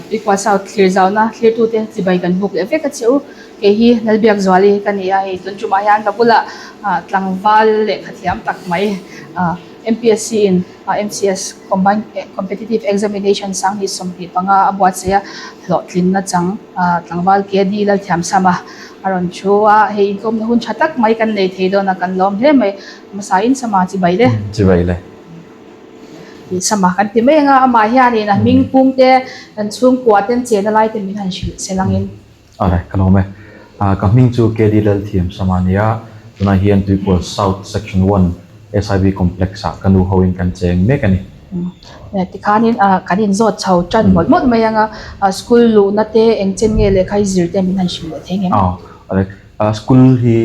Tuikual South thlir zauna thlirtute chibai kan buk leh vek a che u. Kei hi Lalbiakzuali ka ni a, hei tun tumah hian ka bulah tlangval lehkha thiam tak mai MPSC in MCS Combined Competitive Examination sanghnih 25 a buatsaih a, hlawhtlinna chang tlangval KD Lalthiamsama a rawn thu a, hei inkawmna hun tha tak mai kan nei thei dawn a, kan lawm hle mai. Hmasain Sama chibai le. Chibai le. Tih Sama kan ti mai ang a, amah hianin a hming pum te, kan chhungkua ten chena lai te min han hrilh se langin. Awle, ka lawm e. Ka hming chu KD Lalthiam Sama a ni a, tunah hian Tuikual South Section One SIB Complex ah ka nu hoin kan cheng mek a ni. Tikhanin kan inzawt chho tan mawlh mawlh mai ang a, school luhna te eng chen nge lehkha i zir te min han hrilh leh thei ngem? Awle, school hi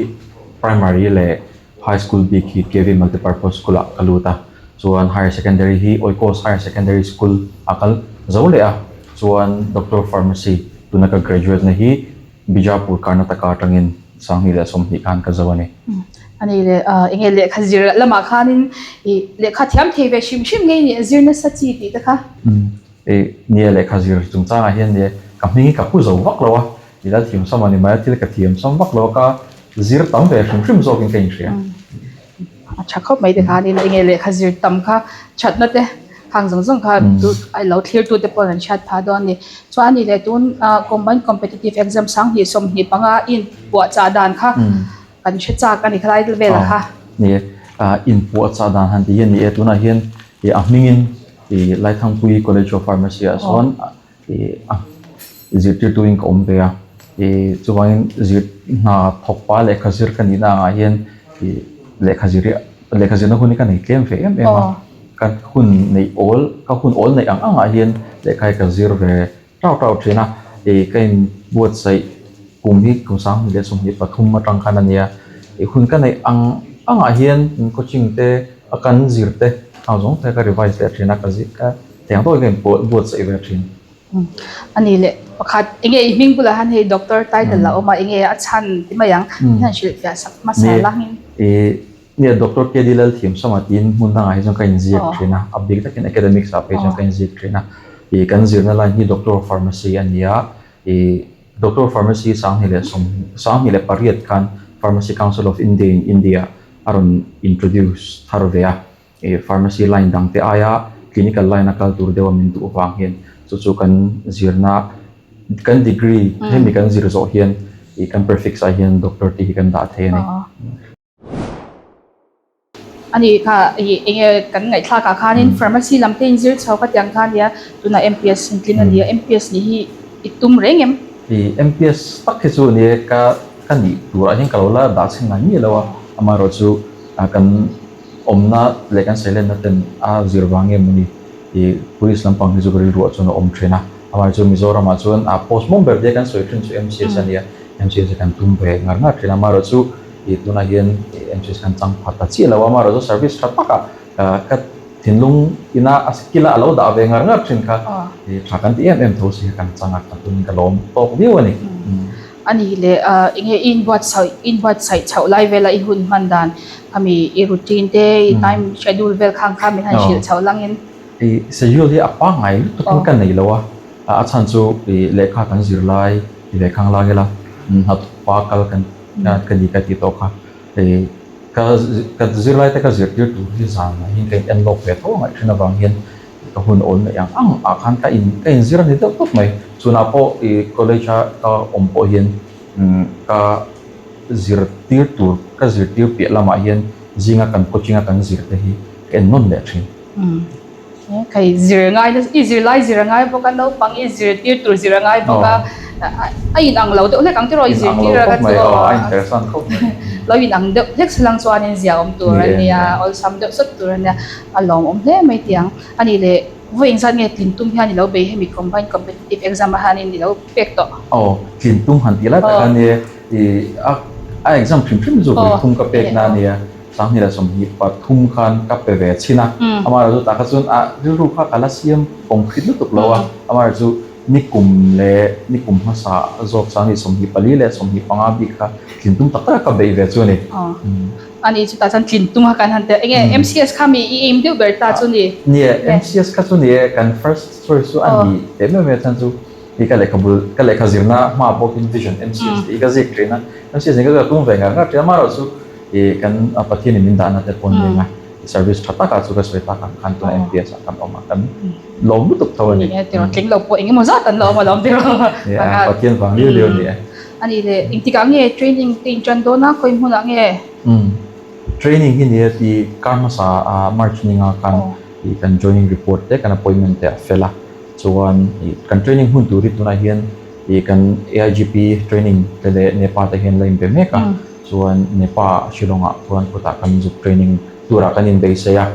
primary leh High School bik hi KV Multipurpose School ah ka lut a, chuan Higher Secondary hi Oikos Higher Secondary School ah ka zo leh a, chuan Doctor of Pharmacy tuna ka graduate na hi Bijapur, Karnataka atangin 2020 khan ka zo a ni. A ni le, enge lehkha zir lamah khanin i lehkha thiam thei ve hrim hrim ngei nih zir nasa chi tih te kha? Nia lehkha zir chungchangah hian nia ka hming hi ka pu zo vak lo a, I la thiam sam a ni mai a, thil ka thiam sam vak lo a, ka zir tam ve hrim hrim zawkin ka inhria. A tha khawp mai te khanin enge lehkha zir tam kha thatna te khang zawng zawng kha a lo thlir tu te pawh an hriat phah dawn a ni. Chuan a nih leh tun Combined Competitive Exam 2025 inpuahchah dan kha kan hre chak a ni khalai velah kha. Ni e, inpuahchah dan han tih hi a ni e, tunah hian a hmingin Laithangpui College of Pharmacy ah sawn a zirtirtuin ka awm ve a, chuvangin zir hna thawk pa lehkha zir ka nihna angah hian lehkha zir hi lehkha zirna hun hi ka nei tlem ve em em a, ka hun neih awl ka hun awl neih ang angah hian lehkha hi ka zir ve tau tau thin a, ka inbuatsaih kum hi kum 2023 atang khan a nia, hun ka neih ang angah hian coaching te a kan zir te ang zawng te ka revise leh thin a, ka zir ka. Tiang tawk hian ka buatsaih ve thin. A ni leh pakhat, enge i hming bulah hian hei doctor title a awm a, enge a chhan ti mai ang, min han hrilh fiah sak hmasa la hming. Nia Doctor KD Lalthiamsama tiin hmun dangah hi chuan ka inziak thin a, a bik takin academics ah phei chuan ka inziak thin a. Ih kan zirna line hi Doctor of Pharmacy a ni a, ih Doctor of Pharmacy 2008 khan Pharmacy Council of India in India a rawn introduce thar ve a. Ih pharmacy line dang te aia clinical line a kal tur deuh a min duh vang hian chu chu kan zirna kan degree hemi kan zir zawh hian ih kan prefix ah hian doctor tih hi kan dah thei a ni. A ni kha ih enge kan ngaihthlak ah khanin pharmacy lam te inzir chho ka tiang kha ania tunah MPS intling a nia MPS nih hi i tum reng em? Ih MPS tak hi chu nia ka ka nih turah hian ka lo la dah chhin ngai miah lo a amaherawhchu kan Awmna leh kan sailenna ten a zir vang nge mawni ih police lampang hi chu ka rilruah chuan a awm thin a, amaherawhchu chu Mizoramah chuan a post mawm ber te kan sawi thin chu MCS a nia, MCS hi kan tum ve ngar ngar thin a, amaherawhchu chu ih tunah hian MCS kan chang pha ta chiah lo a, amaherawhchu service tha takah ka thinlung ina a skill a lo dah ve ngar ngar thin kha ih tha kan ti em em tho si kha kan chang a, ka tum ka lawm tawk viau a ni. A nih leh enge i inbuatsaih inbuatsaih chhoh lai vela i hun hman dan khami i routine te i time schedule vel khang kha min han hrilh chhoh langin. I schedule hi a pangngai lutukin ka nei lo a, a chhan chu i lehkha kan zir lai ti ve khang lang ila hnathawk pa kal kan ka ni ka tih tawh kha i ka ka zirlai te ka zirtir tur hi zanah hian ka in en lawk ve tho a ngaih thin avang hian Ka hun awl neih ang ang ah khan ka in ka inzir a ni deuh tawp mai. Chunah pawh i college a ka awm pawh hian ka zirtir tur ka zirtir piah lamah hian zinga kan coaching a kan zir te hi ka en nawn leh thin. Ka i zir ngai nasa i zir lai zir a ngai bawk a naupang i zirtir tur zir a ngai bawk a a in ang lo deuh hlek ang tiraw i zirtir a ka chu aw a interesant khawp mai. Lo in ang deuh hlek salang chuanin zia awm tur a nia awlsam deuh sawt tur a nia. A lawmawm hle mai tiang. A nih leh vawi engzat nge tlin tum hian i lo bei hemi combined competitive exam ah hianin i lo pek tawh? Aw, tlin tum han tih lai tak a nia. I a a exam hrim hrim chu vawi thum ka pek na a nia. 2023 khan ka pe ve chhin a. Amaherawhchu tah kha chuan a rilru kha ka la siam concrete lutuk lo a. Amaherawhchu. Nikum leh nikum hmasa zawk 2024 leh 25 bik kha tlin tum tak tak a ka beih ve chu a ni. A ni chutah chuan tlin tum a kan han tel. Enge MCS kha mi i aim deuh ber ta chu ni? Ni e, MCS kha chu ni e, kan first choice chu a ni teh meuh mai a chhan chu i ka lehkhabu ka lehkha zirna hmaah pawh khin vision MCS tih hi ka ziak thin a, MCS nih ka tum ve ngar ngar thin a, amaherawhchu chu i kan Pathianin min dahna te pawh ni eng a, service tha takah chu ka sawi tak ang khan tuna MPS ah kan awm a, kan lawm lutuk tho a ni. Ni e, tiraw tling lo pawh eng emaw zat an la awm alawm tiraw. Ni e, Pathian vang liau liau a ni e. A nih leh, engtikah nge training te in tan dawn a, khawi hmunah nge? Umm, training hi nia ti kar hmasa a March ninga khan ih kan joining report te kan appointment te a fel a, chuan ih kan training hun tur hi tunah hian ih kan AIGP training te leh NEPA te hian la inbe mek a, chuan NEPA Shillong ah chuan khutah kan zuk training turah kan inbeisei a,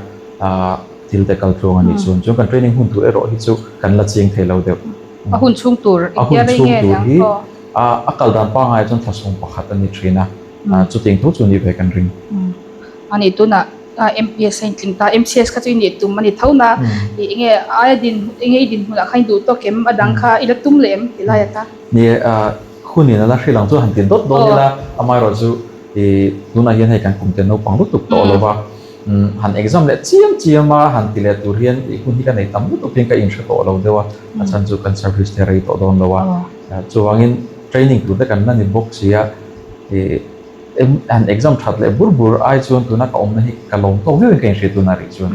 ah thil te kal tluang a nih chuan, chuan kan training hun tur erawh hi chu kan la ching thei lo deuh. A hun chhung tur engtia rei nge niang aw? A kal dan pangngai chuan thla sawm pakhat a ni thin a, chutiang tho chu ni ve kan ring. A nih tunah MPS a intling ta, MCS kha chu i nih tum a ni tho na, ih enge aia din enge i dinhmunah khan i duh tawk em, a dang kha i la tum leh em ti lai ata. Ni e, hunin a la hrilh ang chu han ti dawt dawn ila, amaherawhchu ih tunah hian hei kan kum te naupang lutuk tawh lo va, han exam leh chiam chiam a han ti leh tur hian ih hun hi ka nei tam lutuk hian ka inhre tawh lo deuh a, a chhan chu kan service te rei tawh dawn lo a. Chuvangin training tur te kan la ni bawk si a, ih han exam that leh bur bur ai chuan tuna ka awmna hi ka lawm tawk viauin ka inhria tunah rih chuan.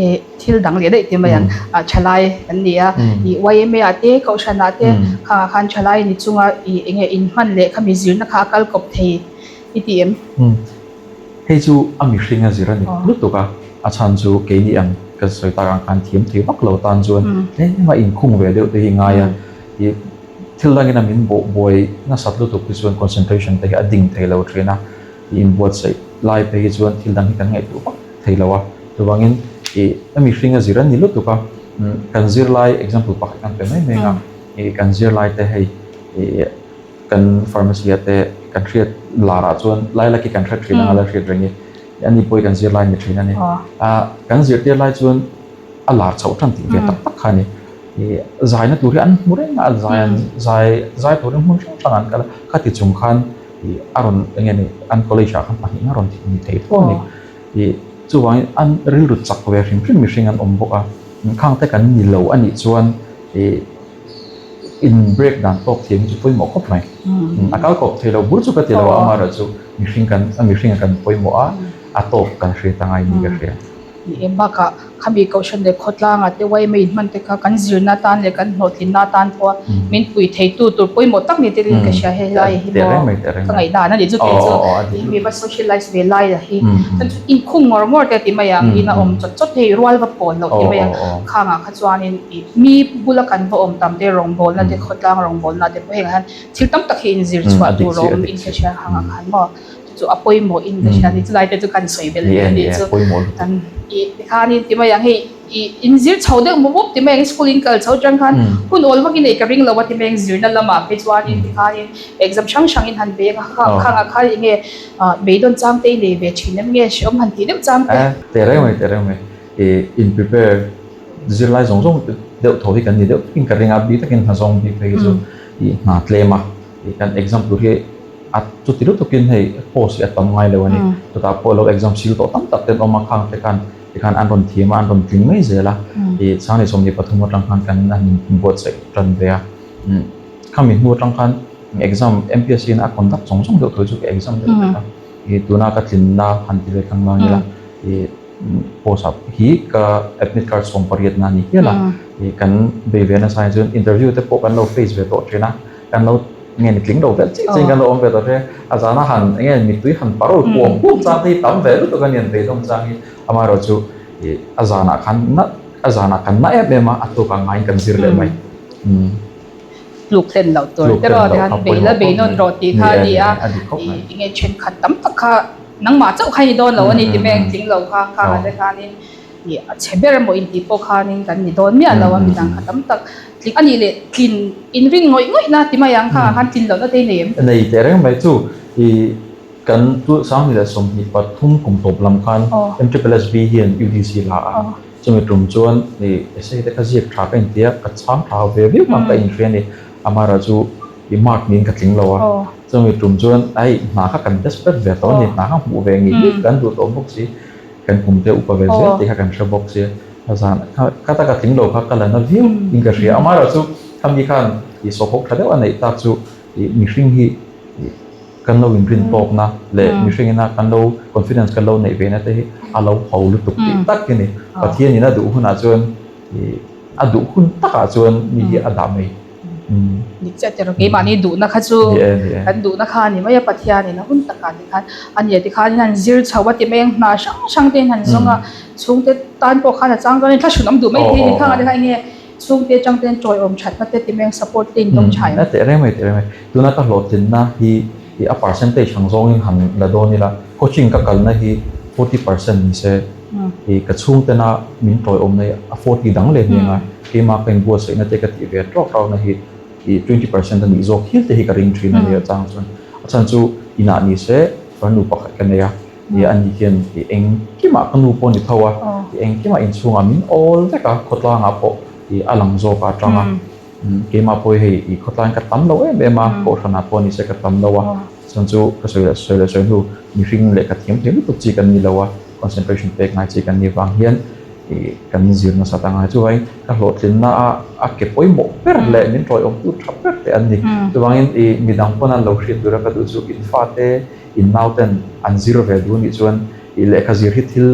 Ih thil dang leh daih ti mai ang, thalai kan ni a, ih YMA ah te Kohhran ah te khangah khan thalai ni chunga ih enge inhman leh khami zirna kha a kal kawp thei i ti em? Hei chu a mihring a zir a ni lutuk a, a chhan chu keini ang ka sawi tak ang khan thiam thei vak lo tan chuan tlem a inkhung ve deuh te hi ngai a, ih thil dangin a min bawh buai nasat lutuk hi chuan concentration te hi a ding thei lo thin a, ih inbuatsaih lai phei hi chuan thil dang hi kan ngaihtuah vak thei lo a, chuvangin ih a mihring a zir a ni lutuk a, kan zirlai example pakhat kan pe mai mai ang a, ih kan zirlai te hei ih. Kan pharmacy ah te kan hriat lar ah chuan lailak hi kan hre thin anga la hriat reng i, ani pawh hi kan zirlai ni thin a ni. Kan zirtir lai chuan a lar chhoh tan tih ve tak tak kha a ni. Ih zaina tur hi an hmu reng a, zai an zai zai turin hmun hrang hrang an kal a, khati chung khan ih a rawn eng nge ni an college ah khan pahnih a rawn ni thei tho a ni. Ih chuvangin an rilru chak ve hrim hrim mihring an awm bawk a, khang te kan ni lo a nih chuan ih. In break dan tawk thiam hi chu pawimawh khawp mai. A kal kawp thei lo bur chu ka ti lo a, amaherawh chu mihring kan a mihringa kan pawimawh a, a tawp kan hriat a ngai ni ka hria. Ni e, bakah khami Kohhran leh khawtlangah te yma inhman te kha kan zirna atan leh kan hlawhtlinna atan pawha min pui theitu tur pawimawh tak ni telin ka hria he lai hi maw ka ngaihdan a ni chu kei chu hemi va socialize ve lai lah hi chuan chu inkhung ngawr ngawr te a ti mai ang, in a awm chawt chawt hei rual va pawn loh ti mai ang khangah kha chuanin. Mi bula kan va awm tam te rawngbawlna te khawtlang rawngbawlna te pawh hengah hian thil tam tak hi inzir chhuah tur a awm in ka hria hangah khan maw chu chu a pawimawh in ka hria a ni chulai te chu kan sawi belh leh a nih chu kan ih tikhanin ti mai ang hei ih inzir chho deuh mup mup ti mai ang school in kal chho atang khan hun awl vak i nei ka ring lo a ti mai ang zirna lamah phei chuanin tikhanin exam hrang hrang in han beng a khangah khan eng nge beidawn chang te i nei ve thin em nge hreawm han tih deuh chang te. Tehreng mai tehreng mai ih in prepare Zirlai zawng zawng deuh tho hi kan ni deuh takin ka ring a, bik takin hna zawng bik phei hi chu ih hna tlem a, ih kan exam tur hi a chuti lutukin hei post hi a tam ngai lo a ni. Chutah pawh lo exam sil tawh tam tak te an awm a, khang te khan tikhan an rawn thiam a, an rawn tling mai zel a, ih Sanghnih 23 atang khan kan han inbuatsaih tan ve a, khami hnu atang khan exam MPSC in a conduct zawng zawng deuh tho chu ka exam deuh vek a, ih tuna ka tlinna han ti ve thlang lang ila ih. Post ah hi ka admit card 18 na a ni hial a, ih kan bei ve nasa hi chuan interview te pawh kan lo face ve tawh thin a, kan lo nge ni tling lo vel chiah chiah in kan lo awm ve tawh thin a, a zana han eng nge mittui han parol kuam kuam chang te hi tam ve lutuk a ni an beidawng chang hi, amaherawhchu ih a zanah khan na a zanah kan na em em a, a tukah ngaiin kan zir leh mai. Tluk hlen loh tur te rawh tihian bei la bei nawn rawh tih kha a ni a, ih eng nge thenkhat tam tak kha Nangmah chauh kha i ni dawn lo a ni ti mai ang tling lo kha khangah te khanin ih a chhe ber emaw intih pawh khanin kan ni dawn miah lo a midang kha tam tak tling a nih leh tlin inrin ngawih ngawih na ti mai ang khangah khan tlin lohna te i nei em? Nei teh reng mai chu ih kan 2023 kum tawp lam khan MSSB hian UDC la a. Chumi tum chuan i essay te kha ziak tha ka inti a, ka chhang tha ve viau khan ka inhria a ni. Amaherawhchu i mark niin ka tling lo a. Chumi tum chuan ai hna kha kan desperate ve tawh a ni, hna kha hmuh ve ngei ngei kan duh tawh bawk si. Kan kum te upa ve zel tih kha kan hre bawk sia. A zan kha ka taka tling lo kha ka la na viau in ka hria. Amaherawhchu khami khan i sawhkhawk tha deuh a neih tak chu i mihring hi i kan lo inrin tawkna leh mihring ina kan lo confidence kan lo neih ve na te hi a lo ho lutuk tih tak hi a ni. Pathian in a duh hunah chuan i a duh hun takah chuan mi hi a dah mai. Dik chiah tiraw keimahni duhna kha chu kan duhna kha a ni mai a Pathianin a hun takah ti khan a nia tikhan in han zir chho a ti mai ang hna hrang hrang te in han zawng a chhungte tan pawh khan a chang dawn a ni thlahrun awm duh mai thei a ni khang ah te khan enge chhungte atang ten tawiawm thatna te ti mai ang support te in dawng tha em. A teh reng mai teh reng mai tuna ka hlawhtlinna hi a percentage ang zawngin han la dawn ila coaching ka kalna hi 40% ni se. I ka chhungtena min tawiawmna hi a 40 dang leh hneng a, keimah ka inbuatsaihna te ka tih ve tawk tawkna hi i 20% a nih zawk hial te hi ka ring thin a ni a chang chuan. A chhan chu inah ni se farnu pakhat ka nei a, i ani hian i engkimah ka nu pawh a ni tho a, i engkimah inchhungah min awl vek a, khawtlangah pawh i a lang zawk a atang a, keimah pawh hi hei i khawtlangin ka tam lo em em a, kohhranah pawh ni se ka tam lo a, chhan chu ka sawi leh sawi leh sawi hnu mihring leh ka thiam thei lutuk chi kan ni lo a. Concentration pek ngai chi kan nih vang hian ih kan zir nasat a ngai. Chuvangin ka hlawhtlinna a a ke pawimawh ber leh min tawiawmtu tha ber te an ni. Chuvangin ih midang pawn an lo hriat tura ka duh chu in fate in nauten an zir ve duh anih chuan ih lehkha zir hi thil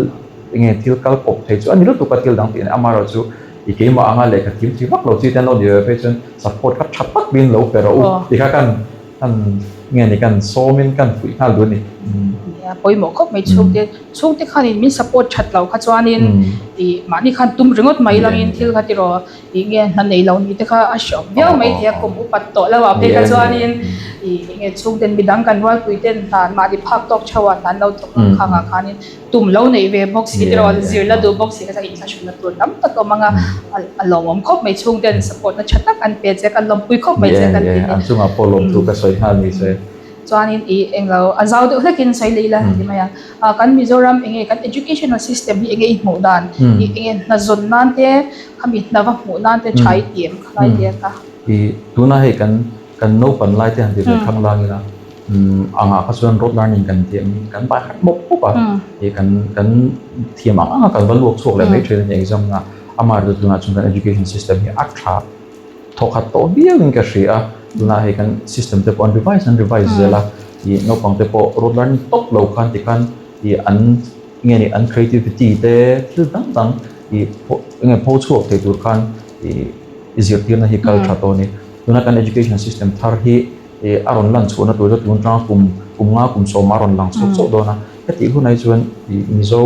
enge thil kal kawp thei chu a ni lutuk a thil dang tih a ni. Amaherawhchu chu ih keimah anga lehkha thim thei vak lo chi te an lo ni ve phei chuan support kha tha tak in lo pe rawh u tih kha kan Kan nge ni kan sawmin kan fuih nghal duh a ni. Nia pawimawh khawp mai chhungte chhungte khanin min support that lo kha chuanin ih mahni khan tum ringawt mai langin thil kha tiraw ih nge hna nei lo ni te kha a hreawm viau mai thei a kum upat tawh lo ah phei kha chuanin ih nge chhungten midang kan rualpui ten hna mahni phak tawk theuh ah hna an lo thawk ang khang ah khanin Tum lo neih ve bawk si tiraw, zir la duh bawk si kha chuan inthlahrunna tur tam tak a awm ang a, a lawmawm khawp mai chhungten support na tha tak an pe che, kan lawmpui khawp mai che kan ti ni. An chungah pawh lawmthu ka sawi nghal ni se. Chuanin i englo a zau deuh hlekin sawi leh ila ti mai ang. Kan Mizoram enge kan educational system hi enge i hmuh dan, i enge hna zawn nan te, khami hna va hmuh nan te tha i ti em khalai te kha. I tuna hei kan kan naupan lai te han ti ve khang lang ila. Angah kha chuan rote learning kan tih angin kan bai harh bawk bawk a, ih kan kan thiam ang ang a kan va luak chhuak leh mai thin a ni exam na amaherawhchu tunah chuan kan education system hi a tha thawkhat tawh viau in ka hria a, tunah hei kan system te pawh an revise an revise zel a, ih naupang te pawh rote learning tawp lo khan tikhan ih an nge ni an creativity te thil dang dang ih nge pho chhuak thei tur khan ih zirtirna hi kal tha tawh a ni, tuna kan education system thar hi. Ih a rawn lan chhuahna tur chu tun tanga kum kum nga kum sawmah a rawn lang chhuak chauh dawn a, hetih hunah hi chuan ih Mizo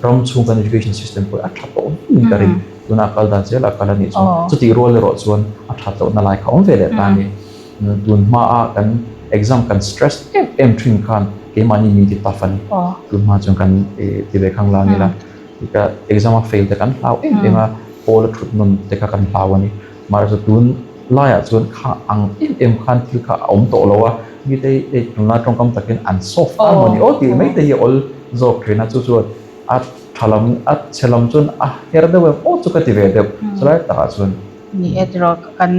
ram chhung kan education system pawh hi a tha tawh viau in ka ring, tuna a kal dan zelah a kal a nih chuan chutih rual erawh chuan a that lohna lai kha a awm ve leh ta a ni. Tun hmaa kan exam kan stress em em thin khan keimahni min ti tough a ni, tun hma chuan kan ih ti ve khang lang ila ka exam a fail te kan hlau em em a, pawl a thut nawn te kha kan hlau a ni. Mahse tun laiah chuan kha ang em em khan thil kha a awm tawh lo a, mite hi hei tunlai tawngkam takin an soft ta mawni aw tih mai te hi a awl zawk thin a, chu chuan a tha lam a chhe lam chuan a her deuh em aw chu ka ti ve deuh chulai takah chuan. Ni e tiraw kan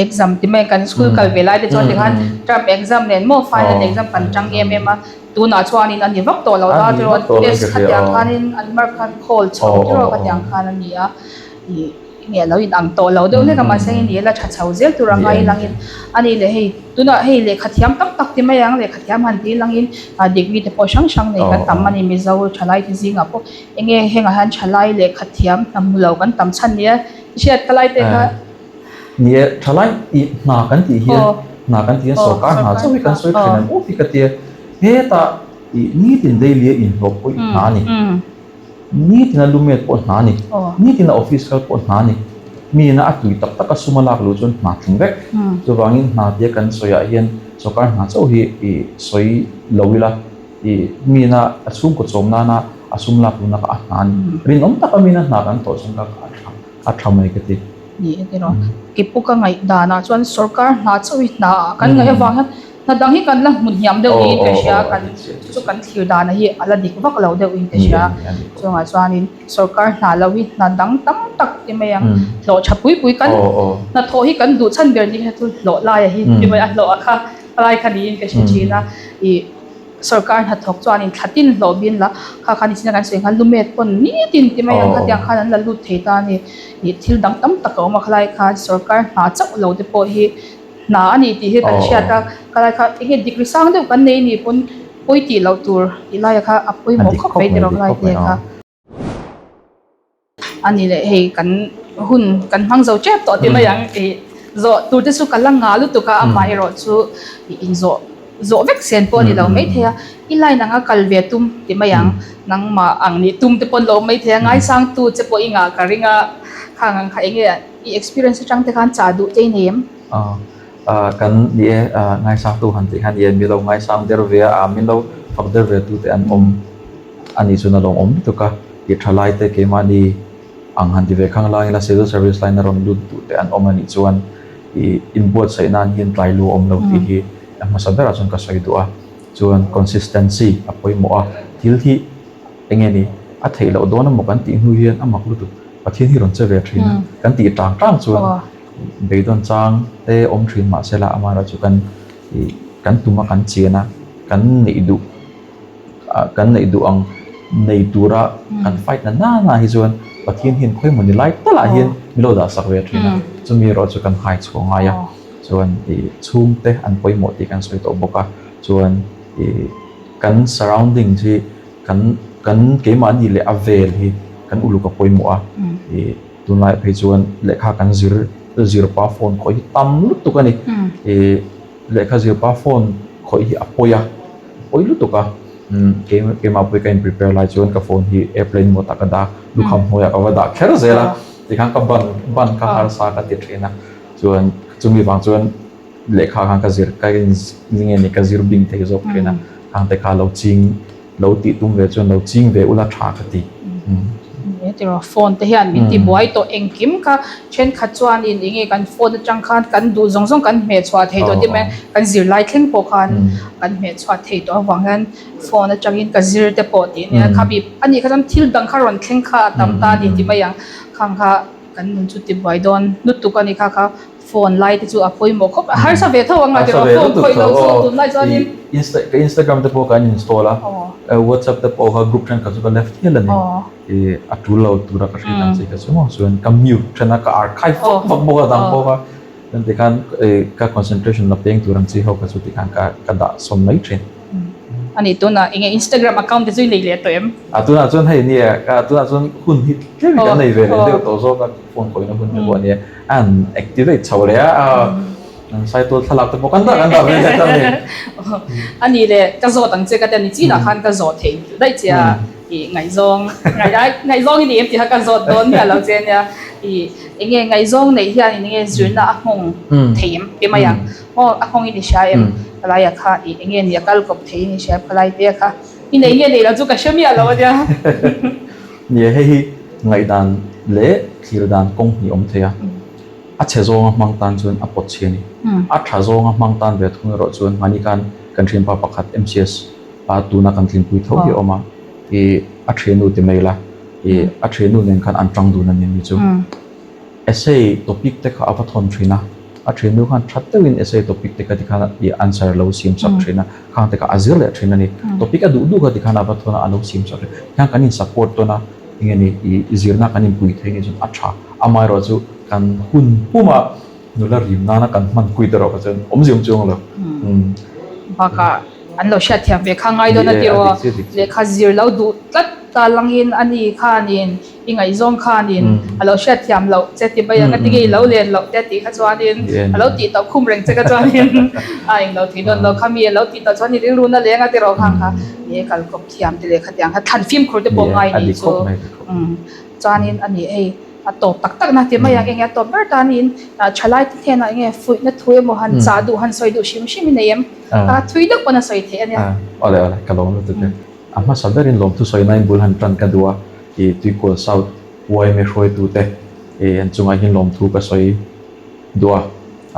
exam ti mai kan school kal ve lai te chuan tikhan term exam nen maw final exam kan tang em em a, tunah chuanin a ni vak tawh lo ta tiraw test khatiang khanin an mark khan khawl chho tiraw khatiang khan a ni a ih. Nge lo in ang tawh lo deuh hlek a mahse hei ni la tha chho zel tur anga i langin a ni leh hei tunah hei lehkha thiam tam tak ti mai ang lehkha thiam han ti langin ah degree te pawh hrang hrang nei kan tam a ni Mizo thalai te zingah pawh enge hengah hian thalai lehkha thiam hna hmu lo kan tam chhan nia hriat ka lai te kha. Ni e thalai ih hna kan tih hian hna kan tih hian sorkar hna chauh hi kan sawi thin ang aw hi ka tia hetah ih nitin daily a inhlawh pawh i hna a ni. Nitin a lumet pawh hna a ni. Nitin a office kal pawh hna a ni. Miin a tui tak tak a sum a lak luh chuan hna tling vek. Chuvangin hna tia kan sawiah hian sawrkar hna chauh hi i sawi lo ila, i miin a a chhungkaw chawm nana a sum lak luhna kha a hna a ni. Rinawm taka miin a hna kan thawh chuan kha a tha a tha mai ka ti. Ni e tiraw. Keipawh ka ngaih danah chuan sawrkar hna chauh hi hna ah kan ngaih avang hian. Hna dang hi kan la hmu hniam deuh niin ka hria, kan chu chu kan thlir dana hi a la dik vak lo deuh in ka hria. Chungah chuanin sorkar hna lo hi hna dang tam tak ti mai ang, hlawh tha pui pui kan hnathawh hi kan duh chhan ber ni kha chu hlawh laia hi ti mai a, hlawh a kha lai kha niin ka hre thin a. Ih sorkar hnathawk chuanin thla tin hlawh bin la, kha khan nichina kan sawi khan lumet pawn nitin ti mai ang khatiang khan an la lut thei ta a ni. Ih thil dang tam tak a awm a khalai khan sorkar hna chauh lo te pawh hi hna a ni tih hi kan hriat a, khalai kha eng nge degree sang deuh kan nei nih pawn pawi tih loh tur tih laia kha a pawimawh khawp mai tiraw khalai te kha. A ni leh hei kan hun kan hmang zo tep tawh ti mai ang ih zawh tur te chu ka la ngah lutuk a amaherawh chu ih inzawh zawh vek sen pawh a ni lo maithei a i line anga kal ve tum ti mai ang nangmah ang nih tum te pawh an lo awm maithei a ngaisang tu che pawh i ngah ka ring a khang ang kha eng nge i experience atang te khan chah duh te i nei em? Kan ni e, ngaisang tu han tih khan i e min lo ngaisang der ve a, min lo fak der ve tu te an awm a nih chuan a lawmawm lutuk a, i tha lai te keimahni ang han ti ve khang lang ila civil service line a rawn lut duh te an awm a nih chuan i inbuatsaih nan hian tlai lu a awm lo tih hi a hmasa berah chuan ka sawi duh a, chuan consistency a pawimawh a, thil hi eng nge ni a theih loh dawn emaw kan tih hnu hian a mak lutuk Pathian hi rawn che ve thin a, kan tih tang tang chuan beidawn chang te awm thin mahsela amaherawh chu kan ih kan tum a kan chian a, kan neih duh ah kan neih duh ang nei tura kan fight na nana hi chuan Pathian hian khawi mawni lai talah hian min lo dah sak ve thin a, chumi erawh chu kan hai chhuah ngai a, chuan ih chhungte an pawimawh tih kan sawi tawh bawk a, chuan ih kan surroundings hi kan kan keimahni leh a vel hi kan uluk a pawimawh a, ih tunlai phei chuan lehkha kan zir zir pa phone khawih hi tam lutuk a ni, ih lehkha zir pa phone khawih hi a pawi a, a pawi lutuk a, umm kei keimah pawh hi ka in prepare lai chuan ka phone hi airplane mode ah ka dah a, lukham hnuaiah ka va dah kher zel a, tikhan ka ban ban kha harsa ka ti thin a, chuan chumi vang chuan. Lehkha khan ka zir ka in nge ni ka zir bing thei zawk thin a, khang te kha lo ching lo tih tum ve chuan lo ching ve ula tha ka ti. He tiraw phone te hian min ti buai tawh engkim kha thenkhat chuanin enge kan phone atang khan kan duh zawng zawng kan hmeh chhuah thei tawh tih mai kan zirlai thleng pawh khan kan hmeh chhuah thei tawh avang hian phone atangin ka zir te pawh tih ania kha mi ani kha chuan thil dang kha rawn thleng kha a tam ta a ni tih mai ang khang kha kan nun chu ti buai dawn lutuk a ni kha kha. Phone lai te chu a pawimawh khawp a, harsa ve tho ang a tiraw phone khawih lo chu tunlai chuanin. Ka Instagram te pawh ka uninstall a, WhatsApp te pawh kha group thenkhat chu ka left hial a ni. A tul lo tura ka hriat ang chi kha chu maw chuan ka mute then a, ka archive vak vak bawk a dang bawk a, chuan tikhan ka concentration la peng tur ang chi ho kha chu tikhan ka dah sawn mai thin. A ni tunah enge Instagram account te chu i nei leh tawh em? A tunah chuan hei nia tunah chuan hun hi tlem in kan nei ve leh deuh tawh zawk a, phone khawihna hun te pawh a nia. An activate chho leh a, an saitual thlalak te pawh kan dah kan dah ve leh ta a ni. A ni le, ka zawt ang che ka ti a ni chinah khan ka zawh theih daih che a, ih ngaihzawng ngaihzawng i ni em tih kha ka zawt dawn miah lo che nia. Ih enge ngaihzawng neih hian enge zirna a nghawng thei em ti mai ang. Aw a nghawng i ni hria em? Khalaia kha ih enge ni a kal kawp thei i ni hria em khalai te kha i nei nge nei lo chu ka hre miah lo a nia. Nia hei hi ngaihdan leh thlir dan kawng hnih awm thei a, a chhe zawnga hmang tan chuan a pawt chhi a ni. A tha zawnga hmang tan ve thung erawh chuan mahni khan kan thianpa pakhat MCS a tuna kan tlinpui tho hi a awm a, ih a thiannu ti mai ila, ih a thiannu nen khan an tang dun a ni ni chu. Essay topic te kha a va thawn thin a, a thiannu khan that deuhin essay topic te kha tikhan ih answer a lo siam sak thin a, khang te kha a zir leh thin a ni. Topic a duh duh kha tikhan a va thawn a, a lo siam sak thin. Tikhan kan in support tawn a, enge ni ih zirna kan inpui thei ni chuan a tha. Amaherawh chu kan hun puma nula rim nana kan hman kuit erawh kha chuan awmzia awm chuang lo. Bakah an lo hriatthiam ve kha ngai dawn a tiraw? Lehkha zir lo duh tlat ta langin a ni khanin I ngaihzawng khanin a lo hriatthiam loh che ti mai ang a, tinge i lo len loh te tih kha chuanin a lo tih tauh khum reng che kha chuanin a englo thei dawn lo kha mi a lo tih tauh chuan i rilru na leng a ti rawh khang kha ni e kalkawp thiam te leh khatiang kha thlan fimkhur te pawh ngai ni chu chuanin a ni hei a tawp tak tak na ti mai ang enge a tawp ber tanin thalai te hnenah enge fuihna thu emaw han chah duh han sawi duh hrim hrim i nei em a thui deuh pawn a sawi theih a nia. Awle awle ka lawm lutuk e. A hmasa berin lawmthu sawinain bul han tan ka duh a, ih Tuikual South yma hruaitute ih an chungah hian lawmthu ka sawi duh a,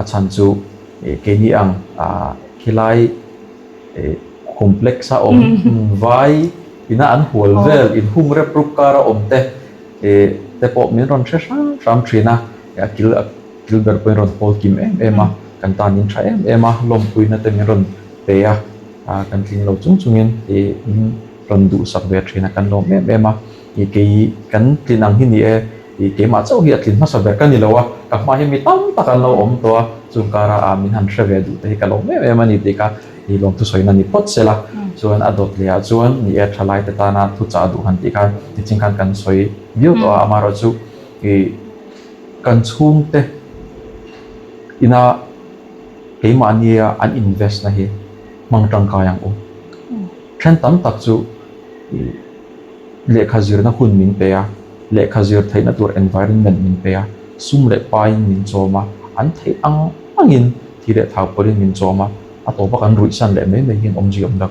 a chhan chu ih keini ang ah. Khilai complex a awm vai ina an hual vel inhung rep rup kara awm te te pawh min rawn hre hram hram thin a, a kil a kil ber pawhin rawn hawl kim em em a, kan tan in tha em em a, lawmpuina te min rawn pe a, kan tling lo chung chungin min rawn duhsak ve thin a, kan lawm em em a. Ih kei kan tlin ang hi ni e, ih keimah chauh hi a tlin hmasa ber ka ni lo a, ka hma hi mi tam tak an lo awm tawh a, chung kara ah min han hre ve duh te hi ka lawm em em a ni tih kha ih lawmthu sawina ni phawt se la, chuan a dawt leh ah chuan ni e thalai te tana thu chah duh han tih khan nichin khan kan sawi viau tawh a, amaherawhchu ih kan chhungte ina keimahnia an invest na hi hmang tangkai ang u, then tam tak chu ih. Lehkha zirna hun min pe a, lehkha zir theihna tur environment min pe a, sum leh paiin min chawm a, an theih ang angin thi leh thau pawlhin min chawm a, a tawpa kan ruihsan leh mai mai hian awmzia awm lo.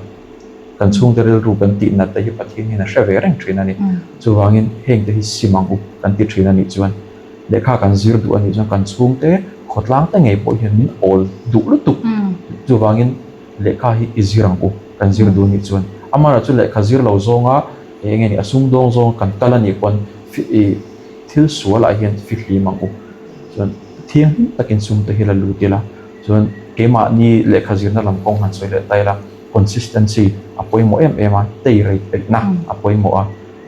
Kan chhungte rilru kan tih nat te hi Pathian hian a hre ve reng thin a ni. Chuvangin hengte hi sim ang u kan ti thin a nih chuan lehkha kan zir duh a nih chuan kan chhungte khawtlang te ngei pawh hian min awl duh lutuk. Chuvangin. Lehkha hi i zir ang u, kan zir duh nih chuan. Amaherawh chu lehkha zir lo zawnga eng nge ni a sumdawng zawng kan kal a nih pawn i thil sualah hian fihlim ang u. Chuan thianghlim takin sum te hi la lut ila, chuan keimahni lehkha zirna lam kawng han sawi leh ta ila, consistency a pawimawh em em a, tei rei peihna a pawimawh a,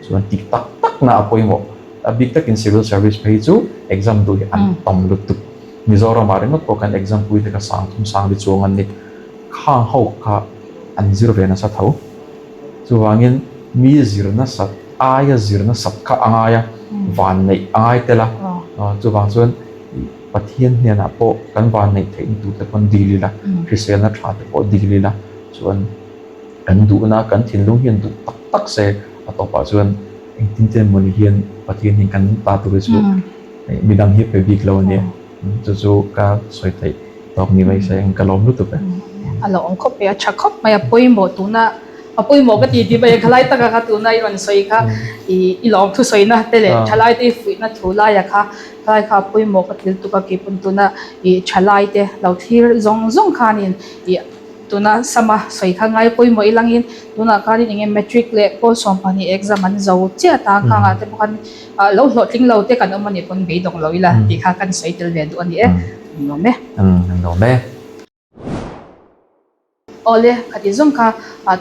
chuan tih tak takna a pawimawh. A bik takin civil service phei chu exam duh hi an tam lutuk. Mizoramah ringawt pawh kan exam pui te kha sang thum sang li chuang an ni. Khang ho kha an zir ve nasa tho. Chuvangin mi zir nasat aia zir nasat kha a ngai a, van neih a ngai tel a. Chuvang chuan Pathian hnenah pawh kan van neih theihna tur te pawn dil ila, hriselna tha te pawh dil ila, chuan kan duhna kan thinlung hian duh tak tak se a tawpah chuan engtin te mawni hian Pathian hian kan ta tur hi chu Midang hi pe bik lo a nia. Chu chu ka sawi theih tawk ni mai se ka lawm lutuk e. A lo awm khawp mai, a tha khawp mai, a pawimawh tuna a pawimawh ka ti ti mai a, khalai taka kha tuna i rawn sawi kha i lawm thu sawina te leh thalai te i fuihna thu laia kha khalai kha a pawimawh ka ti lutuk a, keipawh tuna i thalai te lo thlir zawng zawng khanin i Tuna sama sawi kha ngai pawimawh i langin tunah khanin eng nge matric leh pawl 12 exam an zo chiah ta ang khangah te pawh khan lo hlawhtling lo te kan awm a nih pawn beidawng lo ila tih kha kan sawi tel ve duh a ni e. An lawm e. An lawm e. Awle, khati zawng kha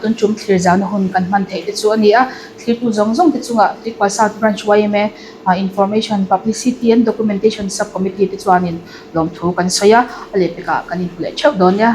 tun tum thlir zauhna hun kan hman theih te chu a ni a, thlirtu zawng zawng te chungah Tuikhuah South Branch yma Information, Publicity and Documentation Sub Committee te chuanin lawmthu kan sawi a, a lehpekah kan inhmu leh theuh dawn nia.